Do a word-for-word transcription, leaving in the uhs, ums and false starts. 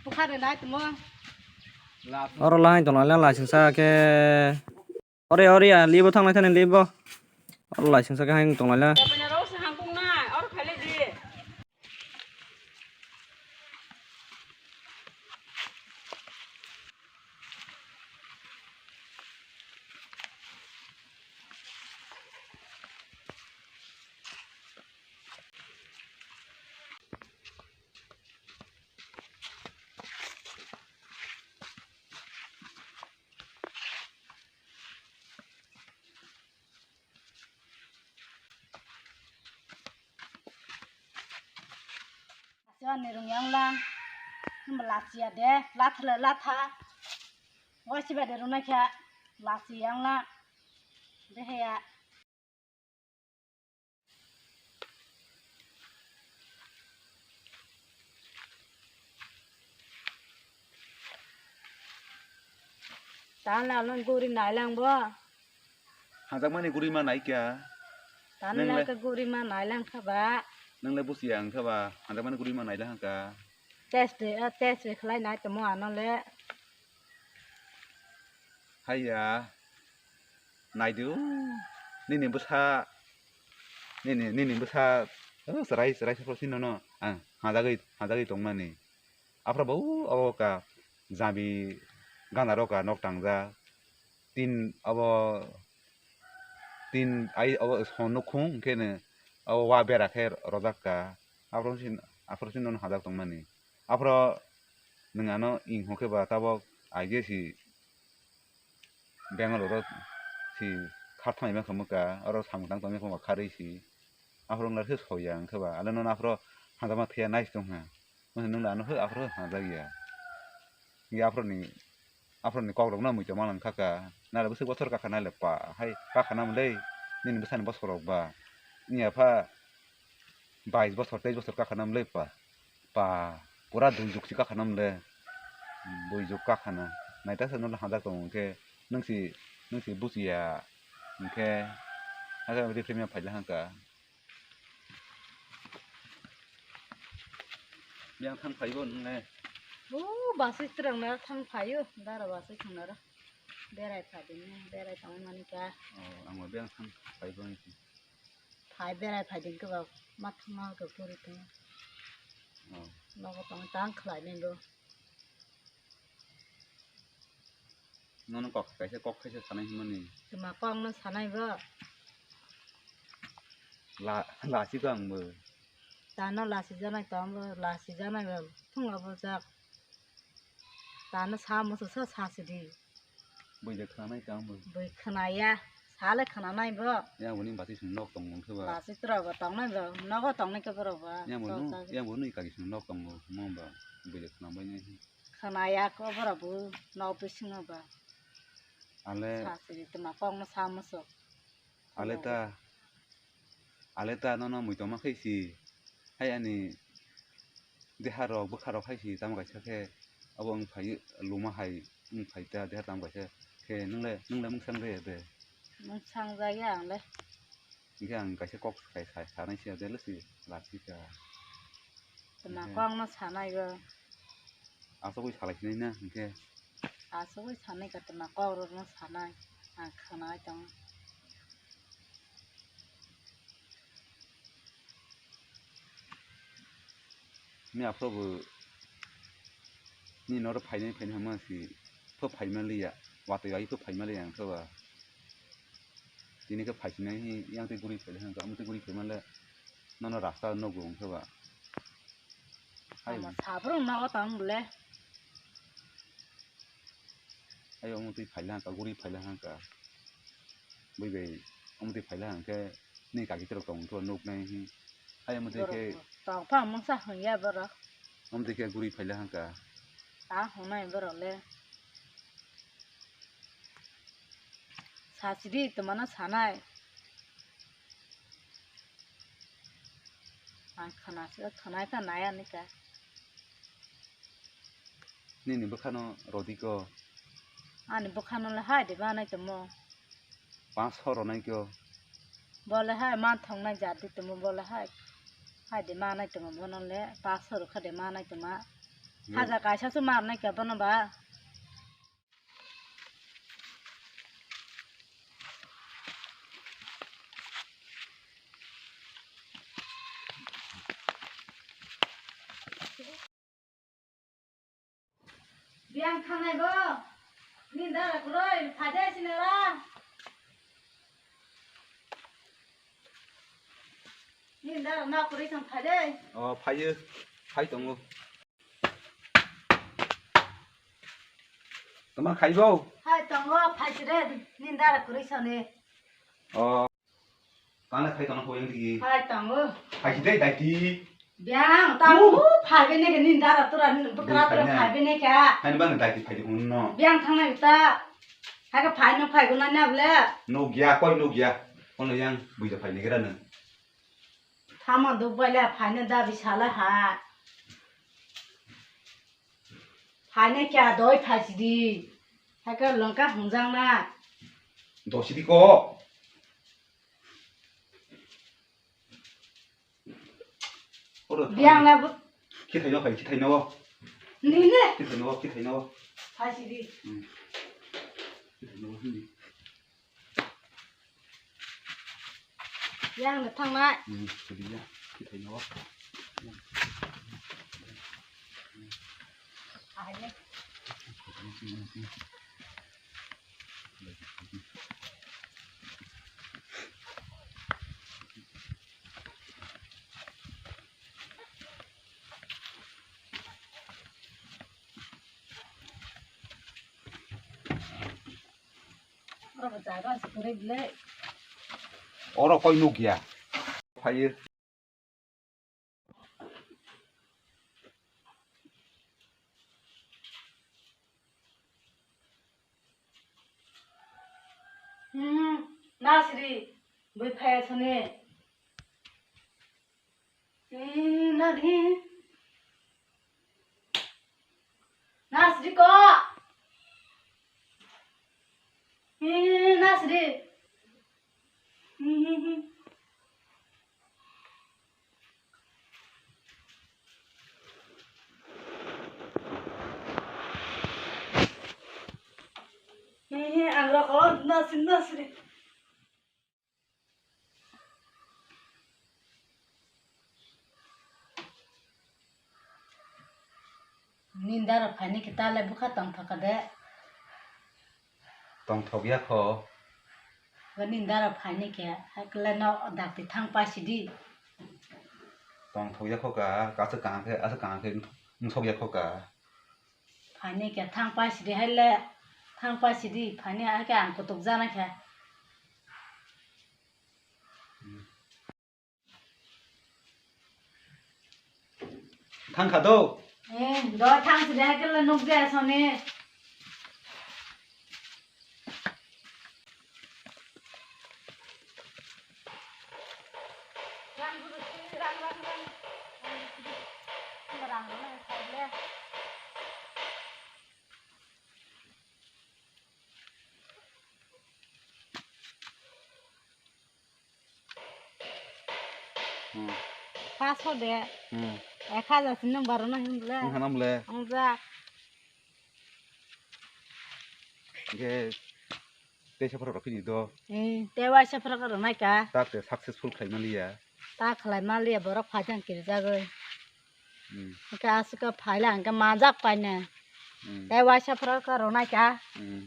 Bukha de nai tamo. Oro lahai tongla laisingsa khe. Ore, ore, ya, libo thanglai thani libo. Oro laisingsa khe haino tonglaila. Ani rung yang lang, hwnba lachiya de, latha le latha, waisi bai de rung naikha, lachi yang lang, de heya. Tan la nang guri nai lang bo. Hanjakmani guri ma nai kya? Tan Nang la le- ka guri ma nai lang kha ba. Nang le busi ang kha ba. Hanjakmani guri ma nai lang kha. Test de, ah, test de khlai nai tamo ano le. Haiya. Naidu. Nini bwsa. Nini, nini bwsa. Oh, serai, serai, serai, sino no. Ang, hajagwi, hajagwi tongmani. Aphra bo, abo ka, jabi, gana ro ka, nok tangja. Tin, abo, tin, ai, abo, son nukhung, khe ne, abo, wa bera khe rojak ka. Aphra sin, aphra sin no hajak tongmani. Aphro nwng ano ing hokhe ba tabok I G si Bangalore ro si kharthang ima khamukha, oro samung tang tongma kharwi si. Aphro wngla khe soya wngkhe ba, ale nono aphro hanjakma thwiya nai se tongkha. Nwng le ano aphro hanjakya. Hinkhe aphro ni, aphro ni kokrok no muitu ma lang kha ka. Nale bwswk bosor kakha nale pa, hai kakha na mwnlai nini bwsani bosor rok ba. Wngya pha. Bais bosor, teis bosor kakha nam le pa. Pa, pura dui jug si kakha nam le. Dui jug kakha na. Naita sa no hajak tong hwnkhe, nung si, nung si buchiya hwnkhe, hake reframe ya phaila hangka. Yang thang phaibo nung le. O, basi twrang na thang phaio, dara basi thang na ra. Berai phadin, berai tong mani ka. O, ang bo yang thang phaibo nung si. Phai berai phai din kebo, ma thangma khe puri tongo. Oh. Nogo tong tang khlai nai bo. Nono kok kaisa, kok kaisa sanai hwnmani. Tuma kok no sanai bo. La, lasi ko ang bo. Tano lasi janai tong bo, lasi janai bo. Thung abo jak. Tano sa musu sa sasi di. Bui de khna nai tang bo. Bui khna ya. Sale khna nai bo. Yang bo ni basi sung nok tong mong khe ba. Basi tura bo tong nai bo. Nogo tong nai khe borok ba. Yang bo nu, yang bo nu kagi sung nok tong bo. Mo ba. Bui de khna bai nai. Khna ya ko borok bo. Nok bisingo ba. Ale. Sasi di tuma kok no sa musu. Ale ta, ale ta nono muitu ma khai si, hai ani deha rok bwkha rok hai si tamo kaisa khe abo wng phai luma hai wng phai ta deha tamo kaisa khe nwngle, nwngle mungsang de de. Mungsang jaya ang le. Hinkhe ang kaisa kok sai, sai, sanai si de le si lasi ka. Tuma kok no sanai go. Asogwi salai sinai na hinkhe. Asogwi sanai ka tuma kok rok no sanai. Ang khanai tong. Ni aphro bo ni noro phainai phainai hama si pho phaima liya. Watwi ai pho phaima liya ang khe ba. Tini khe phaisinai hi yang tei guri phaile hwnka, omo tei guri phaima le nono rasta nogo hwnka ba. Hai. Ama sabrung nogo tong bole. Hai omo tei phaile hwnka, guri phaile hwnka. Bui bai omo tei phaile hwnka ni kaki terok tong thua nuk nai hi. Hai omo tei khe. Tong pha mungsa hwnya borok. Omo tei khe guri phaile hwnka. Ta hwnai borok le. Sachidi, tongmano sanai. Ang khana se, khanai kha nai ani ka. Nini bwkhano rodi ko. Ani bwkhano le hai de banai tongmo. Panch sho ronai ko. Bole hai man thongnai jat di tongmo bole hai. Hai de ma nai tongma bono le, paso rwkha de ma nai tongma. Hmm. Haja kaisa su mar nai kha bono ba. Biyang thangnai bo. Nini dara kwrwi, phaide sinara. Nini dara na kwrwi thang phaide. O, phaiyo. Phai tongo. Tama khaibo? Hai tongo, phaisire. Nini dara kwrwi sone. O. Tang le phai tongna poyang digi. Phai tongo. Phai si dei daiti. Biang, tang u phai bene ke nini dara tura bwkra tura phai bene kha. Hai bang daiti phai di hunno. Biang thang nai ta. Hai ka phai no phai guna na ble. No gya koi no gya. Kono yang buja phai ni gra nang. Thama duk bai le phai ne da bisala ha. Phai ne kya doi phai si di. Hai ka longka hunjang na. Do si di ko. Oro Biang na bu. Khithai no khai, khithai no. Ni ne. Khithai no, khithai no. Phai si di. Hmm. Khithai no, hmm. Yang na thang na. Hmm, si di ya. Khithai no. Phai ne. Oro koi nukya. Phaiyo. Hmm, Nasri, bui phaya sone. Eh, Nasri. Nasri ko. Eh, Nasri. Hmm, hmm, hmm. Hehe, ang rokho nasri nasri. Nini dara phaini khe ta le bwkha tongthok kha de. Tongthok ya kho. Ba nini dara phaini khe, hakhe le no dakti thang paisidi. Tongthok ya kho ka, aswk kaham khe, aswk kaham khe wngsok ya kho ka. Phaini khe thang paisidi hai le, thang paisidi, phaini hai khe ang kutuk jana khe. Thang kha do? Eh, do thang si de, hakhe le nuk de asoni. Rang, rang, rang, rang. Rang, rang, rang. Hmm. Paso de. Hmm. Ek hajar sin nang baro na hin bole. Wng hanam le. Wng jak. Ge tei sapra rok phidi do. Eh, tei waisa phra ka rwnai ka. Ta te successful khlai maliya. Ta khlai maliya borok phajang kiri jagoi. Hmm. Hingke aswk khe phaila hingke manjak paine. Hmm. Tei waisa phra ka rwnai ka. Hmm.